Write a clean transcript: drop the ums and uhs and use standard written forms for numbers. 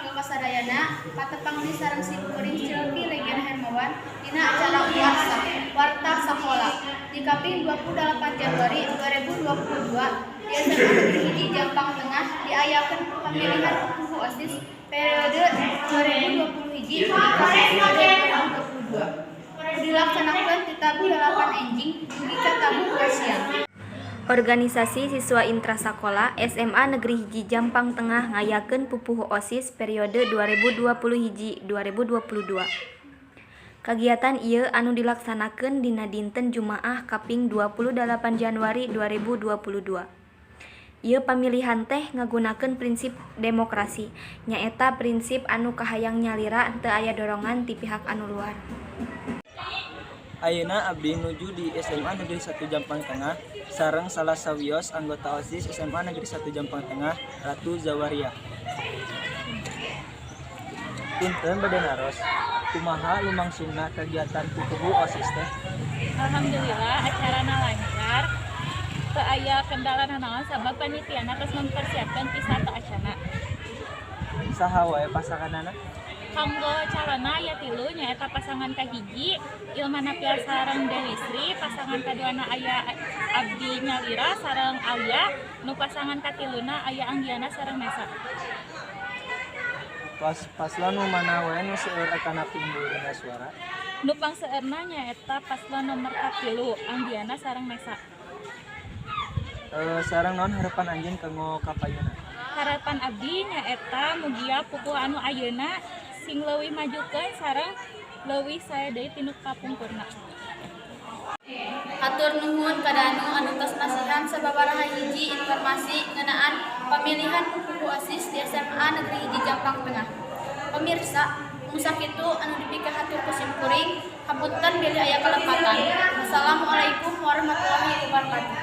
warga kasadayana, patepang deui sareng simkuring Silvi Legiana Hermawan dina acara Warsa, Warta Sakola. Di kaping 28 Januari 2022 di SMA Negeri 1 Jampang Tengah diayakeun pemilihan pupuhu OSIS periode 2020 hiji dugi ka 2022. Dilaksanakeun ti tabuh 8 enjing dugi ka tabuh 2 siang. Organisasi Siswa Intrasakola SMA Negeri 1 Jampang Tengah ngayakeun pupuhu OSIS periode 2021-2022. Kagiatan ieu anu dilaksanakeun dina dinten Jumaah kaping 28 Januari 2022. Ieu pamilihan teh ngagunakeun prinsip demokrasi, nyaeta prinsip anu kahayang nyalira teu aya dorongan ti pihak anu luar. Ayeuna abdi nuju di SMA Negeri 1 Jampang Tengah sareng salah sawios anggota OSIS SMA Negeri 1 Jampang Tengah, Ratu Zawaria. Punten, bade naros, kumaha lumangsungna kegiatan pupuhu OSIS teh? Alhamdulillah, acarana lancar. Teu aya kendala nanaon sabab panitiana terus mempersiapkan pisan acana. Saha wae pasanganana? Kanggo calonna aya tilu, nyaeta pasangan kahiji Ilma Napia sareng Dewi Sri, pasangan kaduana aya Abdi Nyalira sareng Alia, nu pasangan katiluna aya Anggiana sareng Nesa. Pas paslon nu mana wae nu seueur atanapi unggul dina suara? Nu pangseueurna nyaeta paslon nomor 3, Anggiana sareng Nesa. Sareng naon harapan anjeun kanggo kapayuna? Harapan abdi nyaeta mugia pupuhu anu ayeuna sing leuwih majukeun sareng leuwih sae deui tinu kapungkurna. Hatur nuhun ka Danu anu tos masihan sababaraha hiji informasi ngeunaan pamilihan pupuhu OSIS di SMA Negeri 1 Jampang Tengah. Pemirsa, mung sakitu anu dipikahatur ku simkuring, hapunten bilih aya kalepatan. Wassalamualaikum warahmatullahi wabarakatuh.